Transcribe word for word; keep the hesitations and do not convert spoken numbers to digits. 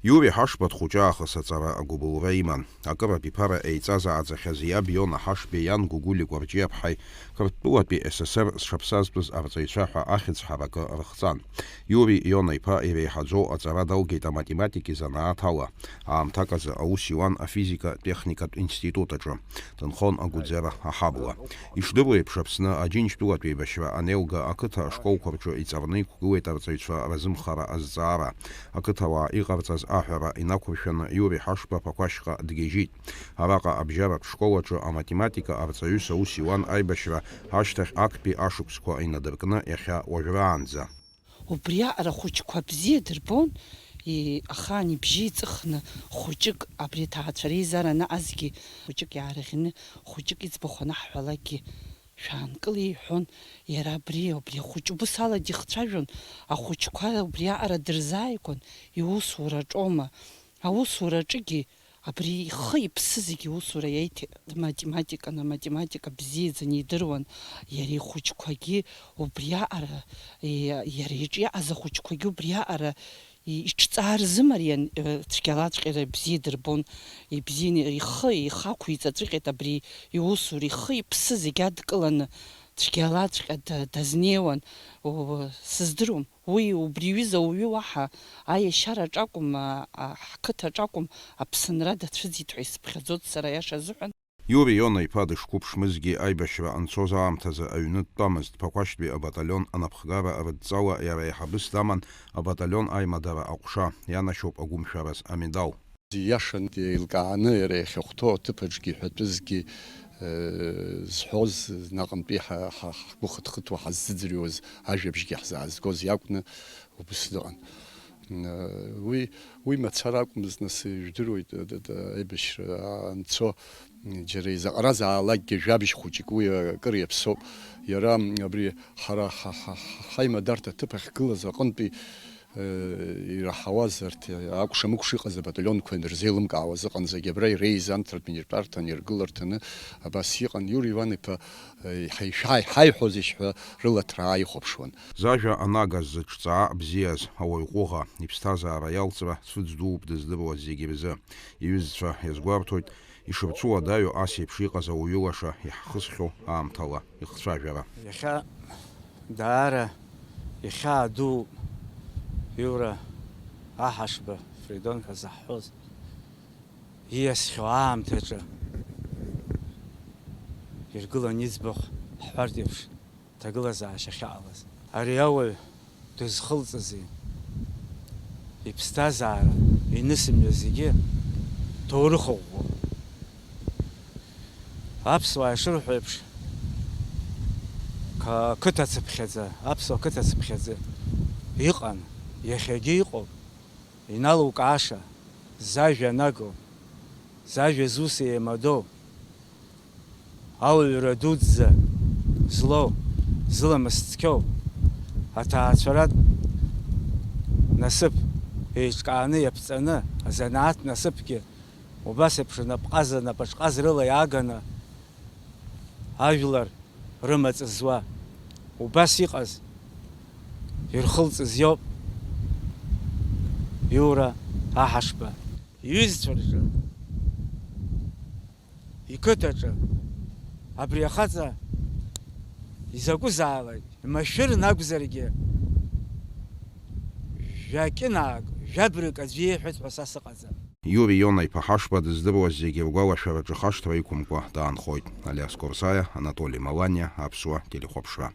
Иури Ҳашба дхәыҷы аахыс аҵара агәыбылра иман. Акыр абиԥара еиҵазааӡахьаз иаб Иона Ҳашбеи иан Гәыгәли Гәарҷиаԥҳаи Қырҭтәылатәи С С Р зҽаԥсазтәыз арҵаҩцәа ҳәа ахьӡ ҳаракы рыхҵан. Иури Иона иԥа иреиҳаӡоу аҵара далгеит аматематика изанааҭ ала. Аамҭак азы аус иуан афизика-техникатә институт аҿы. Дынхон агәыӡара аҳабла. Ишдыру еиԥш, Аԥсны Аџьынџьтәылатә еибашьра анеилга, ақыҭа ашколқәа рҿы иҵарны иқәгылеит арҵаҩцәа разымхара азҵаара. Ақыҭауаа иҟарҵаз аҳәара инақәыршәаны Иури Ҳашба Ԥақәашьҟа дгьежьит. Араҟа абжьаратә школ аҿы аматематика арҵаҩыс аус иуан аибашьра ашьҭахь актәи ашықәсқәа инадыркны иахьа уажәраанӡа. Убриаҟара ахәыҷқәа бзиа дырбон, и-, ахаан ибжьы иҵыхны хәыҷык, абри аҭаацәа реизара анаҟазгьы хәыҷык иаарыӷьны, хәыҷык иӡбахә анаҳҳәалакгьы, шәаанкыла иҳәон, иара абри, убри ахәыҷ убыс ала дихцәажәон, ахәыҷқәа убриаҟара дырзааигәан, иусураҿоума? Аусураҿгьы абри ихы-иԥсы зегьы аусура иаиҭеит. Математиканы, математика бзиаӡаны идыруан, иара ихәыҷқәагьы убриаҟара, и-, иара иҿы иаҟаз ахәыҷқәагьы убриаҟара и-, иҿҵаа рзымариан, э, цәгьалаҵәҟьара бзиа дырбон, ибзианы ихы, ихы ақәиҵаҵәҟьеит абри иусура, ихы-иԥсы зегьы адкыланы цәгьалаҵәҟьа да-, дазнеиуан, у-, сыздыруам. Уи убри ҩыза ауаҩы уаҳа аиашьараҿ акәым, а, а, ҳқыҭаҿ акәым, Аԥсынра дацәыӡит ҳәа исыԥхьаӡоит сара, аиаша азыҳәан. Иури Иона иԥа дышқәыԥшмызгьы, аибашьра анцоз аамҭазы аҩны дтәамызт, Ԥақәашьтәи абаталион анапхгара рыдҵала иара аиҳабыс даман абаталион аимадара аҟәша, ианашьоуп агәымшәараз амедал. Ииашан, еилкааны иара иахьахәҭоу аҭыԥаҿгьы ҳәатәызгьы, э, зҳәоз, наҟынтәи ҳа-, ҳа-, ҳгәы хыҭхыҭуа ҳаззыӡырҩуаз ажәабжьгьы ҳзаазгоз иакәны убыс дыҟан. Э, уи, уи мацара акәмызт, нас, ижәдыруеит, э, д-, д-, аибашьра анцо, м, џьара изаҟаразаалакгьы жәабжь хәыҷык уи акыр иаԥсоуп. Иара, м, абри ҳара ҳа-, ҳа-, ҳа-, ҳаимадарҭа аҭыԥ ахьгылаз аҟынтәи ираҳауаз арҭ акәша-мыкәша иҟаз абаталионқәа анырзеилымкаауаз ыҟан, зегьы абра иреиз анҭратә минитәарҭа аниргыларҭаны абас иҟан, Иури Иван-иԥа, ҳаи-, шәааи, ҳаиҳәозеишь ҳәа рыла ҭраа ихәаԥшуан. Зажәа анагаз, зыҿҵаа бзиаз, ауаҩ ҟәыӷа, иԥсҭазаара иалҵра цәыӡ дууп дыздыруаз зегьы рзы. Иҩызцәа иазгәарҭоит, ишырцәуадаҩу ас еиԥш иҟаз ауаҩы лаша иаҳхысхьоу аамҭала ихцәажәара. Иахьа даара ихьаа дууп Иура Аҳашба Фридон ҳәа заҳҳәоз. Ииасхьоу аамҭаҿы иргылан иӡбахә ҳҳәартә еиԥш. Ҭагылазаашьа ахьаҟалаз. Ари ауаҩ дызхылҵызи? Иԥсҭазаара, инысымҩа зегьы ҭоурых ӷәӷәоуп. Аԥсуаа ишырҳәо еиԥш, қа-, қыҭа цыԥхьаӡа, аԥсуа қыҭа цыԥхьаӡа иҟан, иахьагьы иҟоуп, иналукааша, зажәа анаго, зажәа зус еимадоу, ауаҩра дуӡӡа злоу, зыламыс цқьоу, аҭаацәаратә насыԥ еиҿкааны иаԥҵаны, азанааҭ насыԥгьы убас еиԥш рнапҟаза, напаҿҟазарыла иааганы ажәлар рымаҵ зуа, убас иҟаз, ирхылҵыз иоуп Иура Аҳашба. Иҩызцәа рҿы, иқыҭаҿы абри ахаҵа изакәызаалак, машәырны акәзаргьы, жәа-кьынаак, жәабрык аӡәы иеиҳәеит ҳәа са сыҟаӡам. Иури Иона-иԥа Ҳашба дыздыруаз зегьы ргәалашәараҿы хашҭра иқәымкәа даанхоит. Алиас Корсаиа, Анатоли Маланиа, Аԥсуа телехәаԥшра.